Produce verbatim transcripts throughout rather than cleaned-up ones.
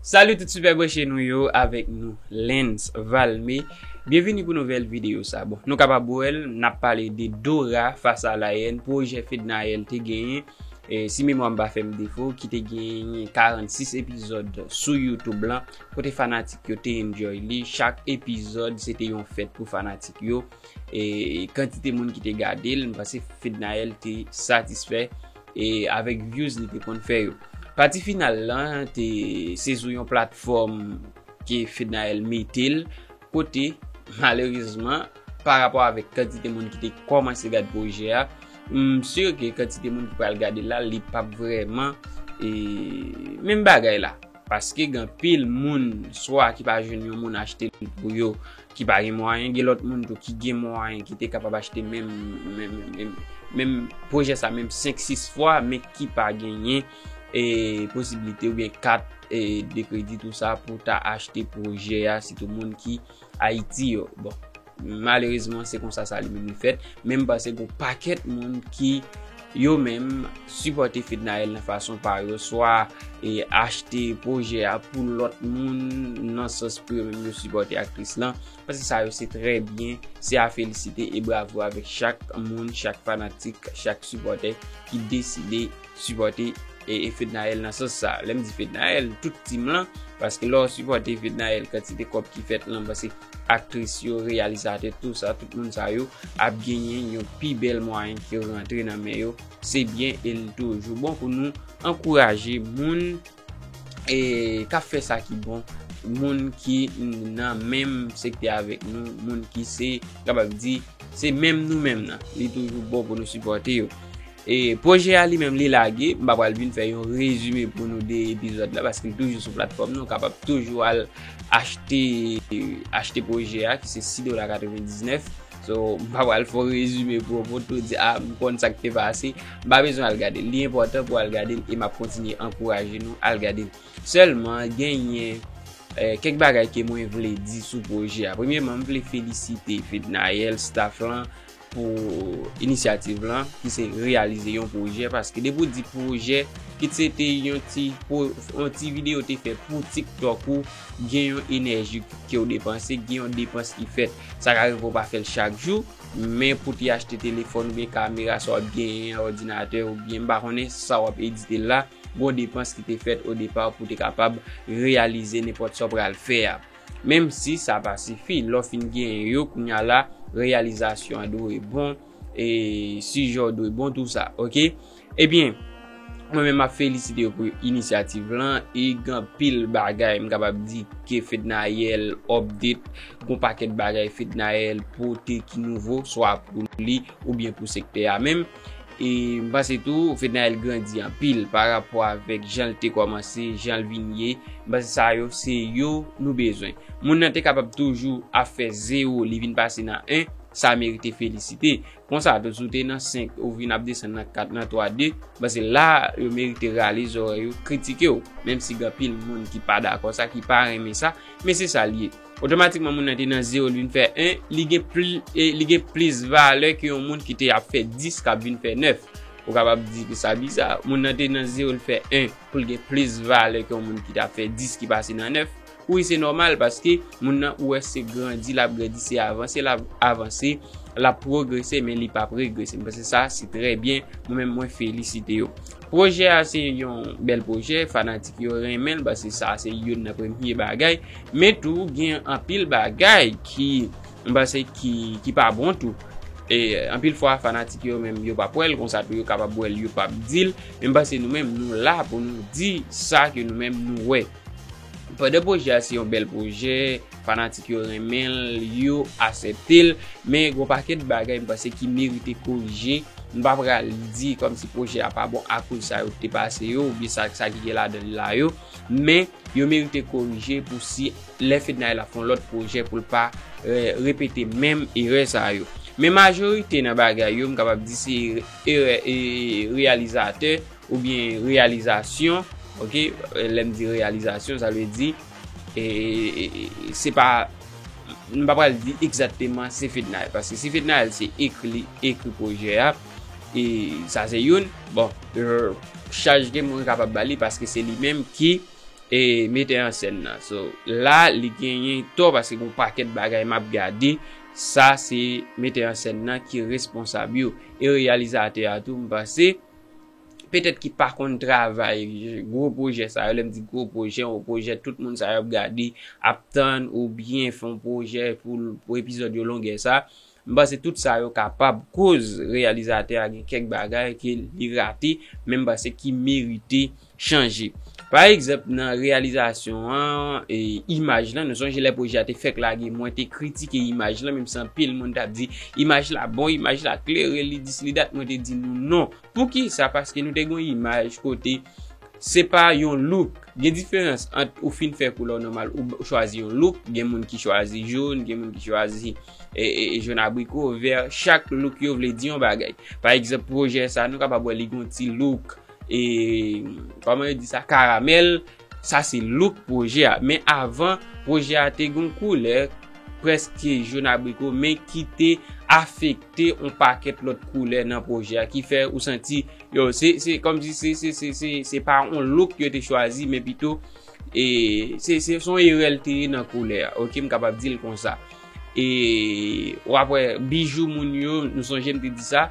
Salut tout sipè branche nou yo, avèk nou Lens Valme. Byenvini pou nouvèl videyo sa. Bon, nou kapab wè l, n ap pale de Dora fas a Laèn, pwojè Fednaelle te genyen, e, si memwa m pa fè m defo, ki te genyen karannsis epizòd sou YouTube lan, kote fanatik yo te enjoy li. Chak epizòd se te yon fèt pou fanatik yo. E kantite moun ki te gade l, m panse Fednaelle te satisfè e avèk views li te konn fè yo. Pati final lan te se sou yon platfòm ke Fednaelle mete l, kote, malerezman, pa rapò avèk kantite moun ki te kòmanse gad pwojè a, m si ke kantite moun ki pral gade l la, li p ap vrèman e, menm bagay la. Paske gen anpil moun, swa ki pa jwenn yon moun achte l pou yo, ki pa gen mwayen, gen lòt moun tou ki gen mwayen, ki te kapab achte menm, menm, menm, menm pwojè sa, menm senk, sis fwa, men ki pa genyen e posiblite oubyen kat e de kredi tou sa pou ta achte pwojè a, sitou moun ki Ayiti yo. Bon, malerezman, se konsa sa li menm li fèt. Men m panse gon pakèt moun ki yo menm sipòte Fednaelle nan fason pa yo, swa e achte pwojè a pou lòt moun, nan sans pou yo menm yo sipòte aktris lan. Paske sa yo se trè byen, se a felisite e bravo avèk chak moun, chak fanatik, chak sipòtè ki deside sipòte e, e Fednaelle nan sans sa. Lè m di Fednaelle, tout tim lan, paske lè w sipòte Fednaelle, kantite kòb ki fèt lan, paske aktris yo, reyalizatè, tou sa, tout moun sa yo ap genyen yon pi bèl mwayen ki rantre nan men yo. Se byen e l toujou bon pou nou ankouraje moun e k ap fè sa ki bon, moun ki nan menm sektè avèk nou, moun ki se, kapab di, se menm nou menm nan. Li toujou bon pou nou sipòte yo. E pwojè a li menm li lage, m pa pral vin fè yon rezime pou nou de epizòd la, paske li toujou sou platfòm nan, ou kapab toujou al achte, achte pwojè a, ki se sis dola katrevendiznèf. So, m pa pral fè yon rezime pou, pou tou di, a, m konn sa k te pase. M pa bezwen al gade l. Li enpòtan pou al gade l e m ap kontinye ankouraje nou al gade l. Sèlman, genyen, eh, kèk bagay ke mwen vle di sou pwojè a. Premyèman, m vle felisite Fednaelle, staff lan, pou inisyativ lan, ki se reyalize yon pwojè, paske depi w di pwojè, kit se te yon ti pwo-, yon ti videyo te fè pou TikTok ou, gen yon enèji ke w depanse, gen yon depans ki fèt. Sa ka rive w pa fè l chak jou, men pou te achte telefòn oubyen kamera, sa w ap genyen, òdinatè, oubyen m pa konnen sa w ap edite la, gon depans ki te fèt o depa pou te kapab reyalize nenpòt sa w pral fè a. Menm si sa pa sifi, lè w fin genyen yo, kounye a la, reyalizasyon an dwe bon, e sijè w dwe bon, tou sa, oke? Ebyen, mwen menm m ap felisite yo pou inisyativ lan, e gen anpil bagay, m kapab di ke Fednaelle update, gon pakèt bagay Fednaelle pote ki nouvo, swa pou li, oubyen pou sektè a menm. E m panse tou, Fednaelle grandi anpil pa rapò avèk jan l te kòmanse, jan l vin ye. M panse sa yo, se yo nou bezwen. Moun nan te kapab toujou ap fè zewo, li vin pase nan en, sa merite felisite. Konsa tou, si w te nan senk, ou vin ap desann nan kat, nan twa, de, m panse la, yo merite rale zòrèy yo, kritike w. Menm si gen anpil moun ki pa dakò sa, ki pa renmen sa, men se sa l ye. Otomatikman, moun nan te nan zewo, li vin fè en, li gen pli-, e, li gen plis valè ke yon moun ki te ap fè dis k ap vin fè nèf. Ou kapab di ke sa biza. Moun nan te nan zewo, li fè en, pou l gen plis valè ke yon moun ki t ap fè dis ki pase nan nèf. Wi, se nòmal, paske moun nan, ou wè, se grandi l ap grandi, se avanse l ap avanse, l ap pwogrese, men li p ap regrese. M panse sa, se trè byen. Mwen menm, mwen felisite yo. Pwojè a se yon bèl pwojè, fanatik yo renmen l, paske sa se youn nan premye bagay. Men tou, gen anpil bagay ki, m panse ki, ki pa bon tou. E anpil fwa, fanatik yo menm, yo p ap wè l, konsa tou, yo kapab wè l, yo p ap di l. Men m panse nou menm, nou la pou nou di sa ke nou menm nou wè. Pandan pwojè a se yon bèl pwojè, fanatik yo renmen l, yo asèpte l, men gon pakèt bagay m panse ki merite korije. M pa pral di kòmsi pwojè a pa bon akoz sa yo te pase yo, oubyen sa, sa ki gen ladan l la yo, men yo merite korije pou si lè Fednaelle ap fè yon lòt pwojè pou l pa, eh, repete menm erè sa yo. Men majorite nan bagay yo, m kapab di se erè, e, reyalizatè, oubyen reyalizasyon, oke, lè m di reyalizasyon, sa vle di, e, e, e, se pa, m pa pral di egzakteman se Fednaelle, paske si Fednaelle se ekri, li ekri pwojè a, e sa se youn, bon, e, chaj ke mwen kapab ba li, paske se li menm ki e metè an sèn nan. So, la, li genyen tò paske gon pakèt bagay m ap gade. Sa se metè an sèn nan ki responsab yo. E reyalizatè a tou, m panse, petèt ki pa konn travay gwo pwojè sa yo. Lè m di gwo pwojè, yon pwojè tout moun sa yo ap gade, ap tann oubyen fè yon pwojè pou, pou epizòd yo longè sa. M panse tout sa yo kapab koz reyalizatè a gen kèk bagay ke li rate, men m panse ki merite chanje. Pa egzanp, nan reyalizasyon an, e, imaj lan, nou sonje lè pwojè a te fèk lage, mwen te kritike imaj lan, menm si anpil moun t ap di, "Imaj la bon, imaj la klere, li dis, li dat," mwen te di nou non. Poukisa? Paske nou te gen yon imaj kote se pa yon look. Gen diferans ant ou fin fè koulè w nòmal, ou chwazi yon look, gen moun ki chwazi jòn, gen moun ki chwazi, e, e, e, jòn abriko, vè, chak look yo vle di yon bagay. Pa egzanp, pwojè sa, nou kapab wè li gon ti look, e, kòman yo di sa, karamèl, sa se look pwojè a. Men avan, pwojè a te gon koulè prèske jòn abriko, men ki te afekte yon pakèt lòt koulè nan pwojè a, ki fè ou santi, yo, se, se kòmsi se, se, se, se, se pa yon look yo te chwazi, men pito, e, se, se, se yon erè l te ye nan koulè a. Oke, m kapab di l konsa. E, w ap wè, bijou moun yo, nou sonje m te di sa,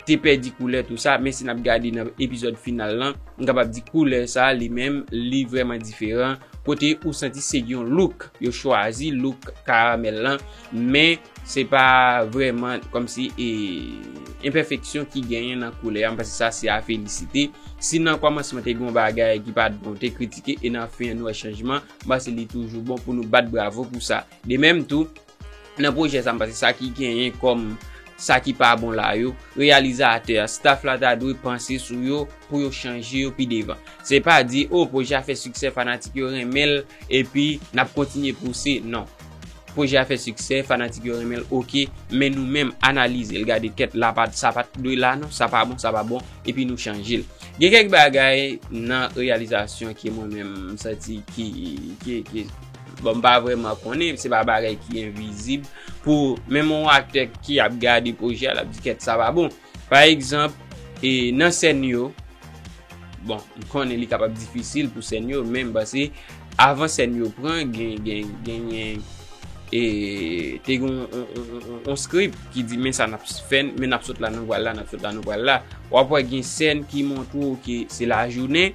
te pèdi koulè tou sa, men si n ap gade nan epizòd final lan, m kapab di koulè sa li menm, li vrèman diferan, kote ou santi se yon look, yo chwazi look karamèl lan, men se pa vrèman kòmsi, e, enpèfeksyon ki genyen nan koulè a, m panse sa se a felisite. Si nan kòmansman te gen yon bagay ki pa t bon, te kritike, e nan fen an nou wè chanjman, m panse li toujou bon pou nou bat bravo pou sa. De menm tou, nan pwojè sa, m panse sa ki genyen kòm sa ki pa bon la yo, reyalizatè a, staff la ta dwe panse sou yo pou yo chanje yo pi devan. Se pa di, o, pwojè a fè siksè, fanatik yo renmen l, epi n ap kontinye pouse. Non. Pwojè a fè siksè, fanatik yo renmen l, oke, men nou menm, analize l, gade kèt la, pa, sa pa t dwe la, non, sa pa bon, sa pa bon, epi nou chanje l. Gen kèk bagay nan reyalizasyon ke mwen menm, m santi ki, ki, ki, bon, m pa vrèman konnen, se pa bagay ki envizib pou menm yon aktè ki ap gade pwojè a, l ap di, "Kèt, sa pa bon." Pa egzanp, e, nan sèn yo, bon, m konnen li kapab difisil pou sèn yo, men m panse avan sèn yo pran, gen, gen, genyen, e, te gen yon, yon, yon, yon, yon script ki di, "Men sa n ap fè, men n ap sot la, nou pral la, n ap sot la, nou pral la." W ap wè gen sèn ki montre w ke se lajounen,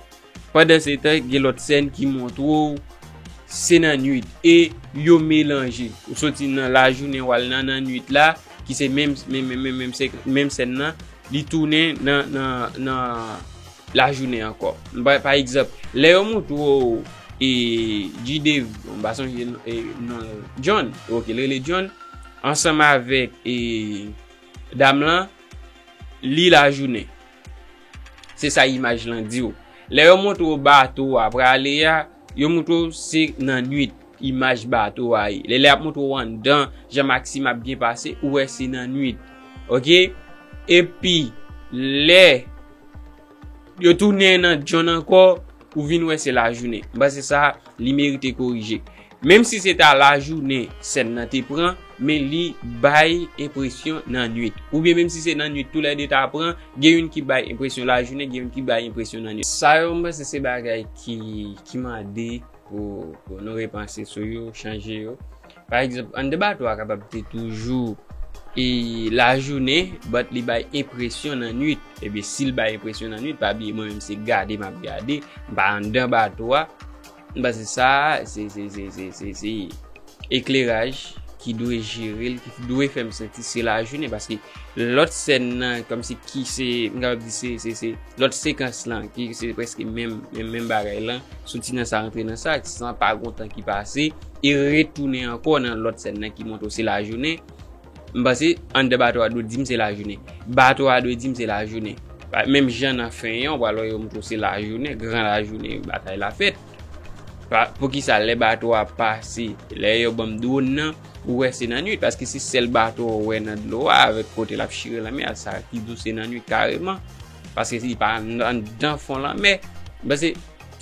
pandan se tan, gen lòt sèn ki montre w se nan nwit e yo melanje. Ou soti nan lajounen w al nan, nan nwit la, ki se menm, menm, menm, menm, menm sèn nan, li tounen nan, nan, nan lajounen ankò. Pa, pa egzanp, lè yo montre w, e, G-Dave, bon, m pa sonje, e, non, John, oke, l rele John, ansanm avèk, e, dam lan, li lajounen. Se sa imaj lan di w. Lè yo montre w bato a prale a, yo montre w se nan nwit imaj bato a ye. Lè, lè y ap montre w anndan, jan Maxime ap byen pase, ou wè se nan nwit. Oke? Epi, lè yo tounen nan John ankò, ou vin wè se lajounen. M panse sa, li merite korije. Menm si se ta lajounen sèn nan te pran, men li bay enpresyon nan nwit. Oubyen menm si se nan nwit toulède ta pran, gen youn ki bay enpresyon lajounen, gen youn ki bay enpresyon nan nwit. Sa yo, m panse se bagay ki, ki mande pou, pou nou repanse sou yo, chanje yo. Pa egzanp, anndan bato a kapab te toujou e lajounen, but li bay enpresyon nan nwit. Ebyen, si l bay enpresyon nan nwit, pa bliye mwen menm se gade m ap gade, m pa anndan bato a. M panse sa, se, se, se ekleraj ki dwe jere l, ki dwe fè m santi se lajounen, paske lòt sèn nan, kòmsi ki se, m kapab di se, se, se lòt sekans lan, ki se prèske menm, menm, menm bagay lan, soti nan sa, rantre nan sa, san pa gon tan ki pase, e retounen ankò nan lòt sèn nan ki montre w se lajounen. M panse anndan bato a dwe di m se lajounen. Bato a dwe di m se lajounen. Pa, menm jan nan fen an, ou pral wè yo montre w se lajounen, gran lajounen, batay la fèt. Pa, poukisa lè bato a pase, lè yo ban m dwòn nan, ou wè se nan nwit? Paske se sèl bato ou wè nan dlo a, avèk kote l ap chire lanmè a, sa ki di w se nan nwit kareman. Paske li pa ann-, anndan fon lanmè. M panse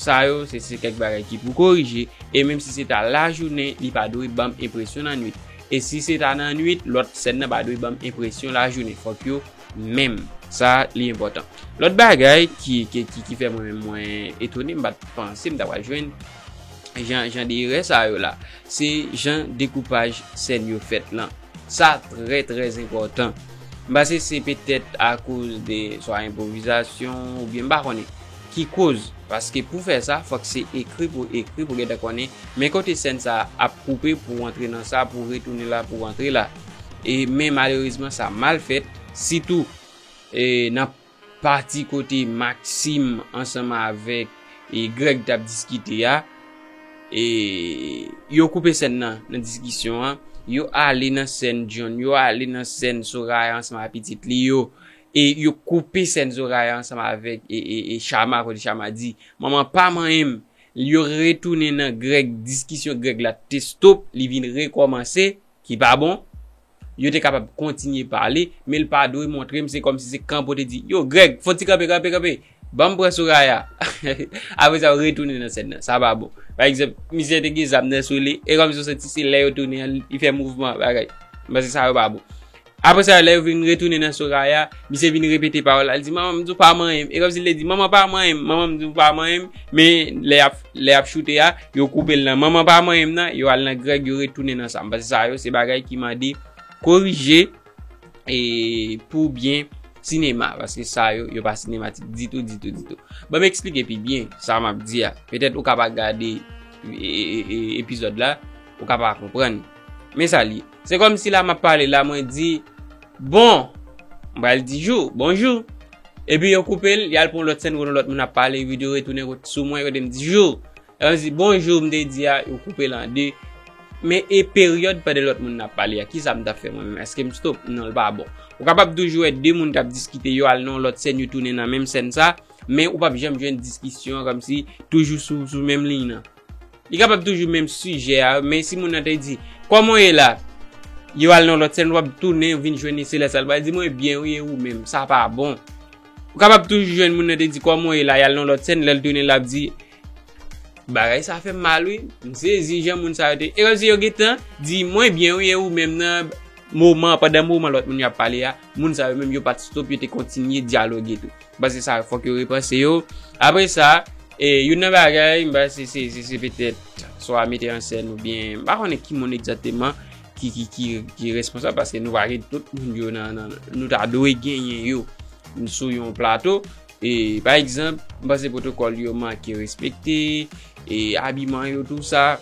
sa yo, se, se kèk bagay ki pou korije. E menm si se ta lajounen, li pa dwe ban m enpresyon nan nwit. E si se ta nan nwit, lòt sèn nan pa dwe ban m enpresyon lajounen. Fòk yo menm. Sa, li enpòtan. Lòt bagay ki, ki, ki, ki fè mwen menm mwen etone, m pa t panse m ta pral jwenn jan, jan de erè sa yo la. Se jan dekoupaj sèn yo fèt lan. Sa trè, trè enpòtan. M panse se petèt akoz de swa enpwovizasyon oubyen m pa konnen ki koz. Paske pou fè sa, fòk se ekri pou ekri pou gentan konnen men kote sèn sa ap koupe pou antre nan sa, pou retounen la, pou antre la. E, men malerezman, sa mal fèt, sitou e, nan pati kote Maxime ansanm avèk e, Greg t ap diskite a. E, yo koupe sèn nan nan diskisyon an. Yo ale nan sèn John, yo ale nan sèn Soraya ansanm ak pitit li yo. E yo koupe sèn Soraya ansanm avèk e, e, e Chama, kote Chama di, "Manman pa manyen m." Yo retounen nan Greg, diskisyon Greg la te stop, li vin rekòmanse, ki pa bon. Yo te kapab kontinye pale, men l pa dwe montre m, se kòmsi se kanpe w te di, "Yo, Greg, fè yon ti kanpe, kanpe, kanpe. Ban m pran Soraya." Apre sa, yo retounen nan sèn nan. Sa pa bon. Pa egzanp, misye te gen zam nan sou li, e kòmsi w santi se lè yo tounen an, li fè mouvman, bagay. M panse sa yo pa bon. Apre sa, lè yo vin retounen nan Soraya, misye vin repete pawòl la. Li di, "Manman, m di w pa manyen m." E kòmsi l te di, "Manman pa manyen m, manman, m di w pa manyen m." Men lè y ap, lè y ap choute a, yo koupe l nan "Manman pa manyen m" nan, yo al nan Greg, yo retounen nan sa. M panse sa yo, se bagay ki mande korije e pou byen sinema, paske sa yo, yo pa sinematik ditou, ditou, ditou. Ban m eksplike pi byen sa m ap di a. Petèt ou ka pa gade e, e, e, epizòd la, ou ka pa konprann. Men sa li ye. Se kòmsi la m ap pale la, mwen di, "Bon," m pral di "Jou, bonjou." Epi yo koupe l, y al pran lòt sèn kote yon lòt moun ap pale, epi yo retounen kot, sou mwen, kote m di "Jou." Lè m di "Bonjou," m te di a, yo koupe l an de. Men e peryòd pandan lòt moun nan ap pale a, kisa m t ap fè mwen menm? Èske m stop? Non, l pa bon. Ou kapab toujou wè de moun k ap diskite, yo al nan yon lòt sèn, yo tounen nan menm sèn sa, men ou p ap janm jwenn diskisyon an kòmsi toujou sou, sou menm liy nan. Li kapab toujou menm sijè a, men si moun nan te di, "Kòman w ye la?" Yo al nan lòt sèn, w ap tounen, vin jwenn li, se lè sa l pral di, "Mwen byen wi, e ou menm?" Sa pa bon. Ou kapab toujou jwenn moun nan te di, "Kòman w ye la?" Y al nan lòt sèn, lè l tounen, l ap di, "Bagay sa fè m mal wi, m sezi jan moun sa yo te." E kòmsi yo gentan di, "Mwen byen wi, e ou menm?" Nan moman, pandan moman lòt moun yo ap pale a, moun sa yo menm yo pa t stop, yo te kontinye dyaloge tou. M panse sa yo, fòk yo repanse yo. Apre sa, e, youn nan bagay, m panse se, se, se petèt swa mete an sèn oubyen, m pa konnen ki moun egzakteman ki, ki, ki, ki responsab, paske nou pa gen tout moun yo nan, nan, nou ta dwe genyen yo sou yon plato. E, pa egzanp, m panse pwotokòl yo manke respekte, e, abiman yo, tou sa,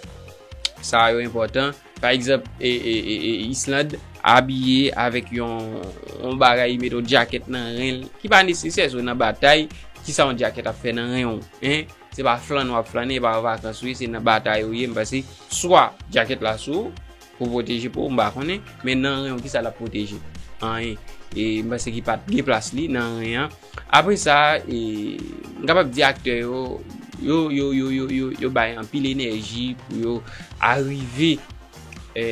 sa yo enpòtan. Pa egzanp, e, e, e, e, Islande abiye avèk yon, yon bagay, li mete yon djakèt nan ren l, ki pa nesesè, si w nan batay, kisa yon djakèt ap fè nan ren w, en? Se pa flannen w ap flannen, e pa an vakans ou ye, se nan batay ou ye, m panse, swa djakèt la sou ou, pou pwoteje po w, m pa konnen, men nan ren w, kisa l ap pwoteje? Anyen. E m panse ki pa t gen plas li nan ren an. Apre sa, e, m kapab di aktè yo, yo, yo, yo, yo, yo, yo bay anpil enèji pou yo arive, e,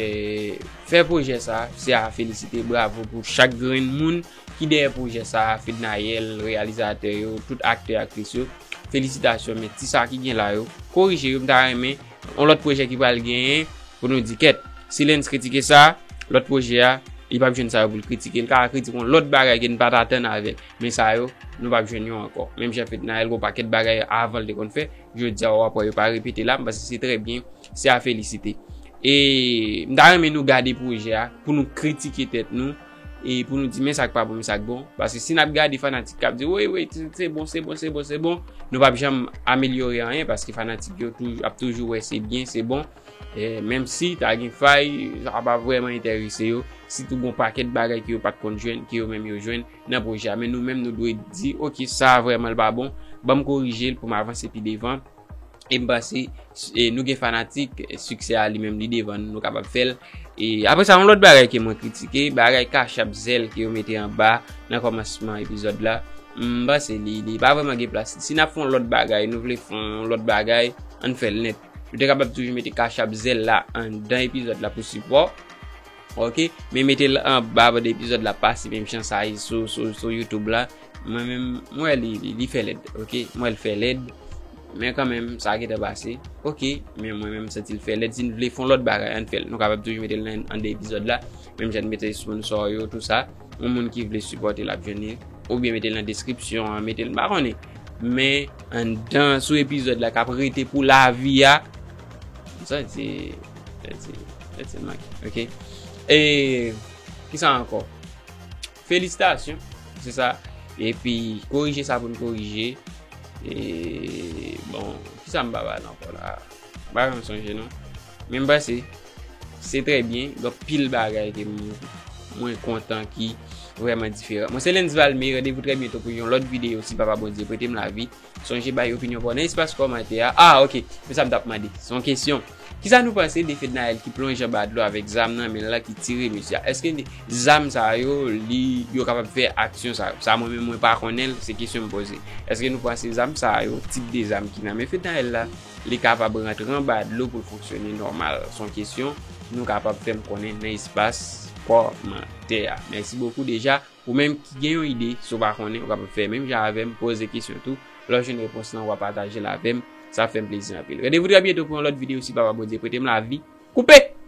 fè pwojè sa. Se a felisite, bravo pou chak grenn moun ki dèyè pwojè sa, Fednaelle, reyalizatè yo, tout aktè, aktris yo. Felisitasyon, men ti sa ki gen la yo, korije yo, m ta renmen yon lòt pwojè ki pral genyen pou nou di, "Kèt, si Lens kritike sa, lòt pwojè a, li p ap jwenn sa yo pou l kritike. L ka kritike yon lòt bagay ke n pa t atann avè l. Men sa yo, nou p ap jwenn yo ankò." Menm jan Fednaelle, gon pakèt bagay avan l te konn fè, jodi a, w ap wè yo pa repete la, m panse se trè byen, se a felisite. E m ta renmen nou gade pwojè a, pou nou kritike tèt nou, e pou nou di, "Men sa k pa bon, men sa k bon." Paske si n ap gade fanatik k ap di, "Wi, wi, se, se bon, se bon, se bon, se bon," nou p ap janm amelyore anyen, paske fanatik yo toujou, ap toujou wè se byen, se bon. E, menm si ta gen fay, sa pa vrèman enterese yo. Sitou gon pakèt bagay ke yo pa t konn jwenn, ke yo menm yo jwenn nan pwojè a. Men nou menm, nou dwe di, "Oke, sa a vrèman l pa bon. Ban m korije l pou m avanse pi devan." E m panse, e, nou gen fanatik, e, siksè a li menm li devan nou, nou kapab fè l. E apre sa, yon lòt bagay ke mwen kritike, bagay Cash App Zelle ke yo mete anba nan kòmansman epizòd la. M panse li, li pa vrèman gen plas. Si n ap fè yon lòt bagay, nou vle fè yon lòt bagay, ann fè l nèt. Nou te kapab toujou mete Cash App Zelle la anndan epizòd la pou sipò. Oke, men mete l anba pandan epizòd la pase menm jan sa ye sou, sou, sou YouTube la. Mwen menm, mwen wè li, li, li fè lèd, oke? Mwen wè l fè lèd, men kanmenm, sa gentan pase, oke? Men mwen menm, m santi l fè lèd. Si n vle fè yon lòt bagay, ann fè l. Nou kapab toujou mete l nan, anndan epizòd la, menm jan n mete sponsò yo, tou sa. Yon moun ki vle sipòte l ap jwenn li. oubyen mete l nan deskripsyon an, mete l, m pa konnen. Men anndan sou epizòd la k ap rete pou lavi a, sa se, sa se, sa se manke, ok? E kisa ankò? Felisitasyon, se sa. Epi korije sa pou n korije. E bon, kisa m pa pale ankò la? M pa janm sonje non. Men m panse se trè byen, gen anpil bagay ke m, mwen kontan ki vrèman diferan. Mwen se Lens Valme, randevou trè byento pou yon lòt videyo si Papa Bondye prete m lavi. Sonje bay opinyon pa w nan espas kòmantè a. Ah, ok, men sa m t ap mande. Se yon kesyon. Kisa nou panse de Fednaelle ki plonje anba dlo avèk zam nan men l la ki tire mesye a? Èske zam sa yo, li, yo kapab fè aksyon sa yo? Sa mwen menm mwen pa konnen l, se kesyon m poze. Èske nou panse zam sa yo, tip de zam ki nan men Fednaelle la, li kapab rantre anba dlo pou l fonksyone nòmal? Se yon kesyon nou kapab fè m konnen nan espas kòmantè a. Mèsi bokou deja. Ou menm ki gen yon ide, si w pa konnen, ou kapab fè menm jan avè m, poze kesyon tou. Lè w jwenn repons lan, w a pataje l avè m. Sa ap fè m plezi anpil. Randevou trè byento pou yon lòt videyo si Papa Bondye prete m lavi. Koupe!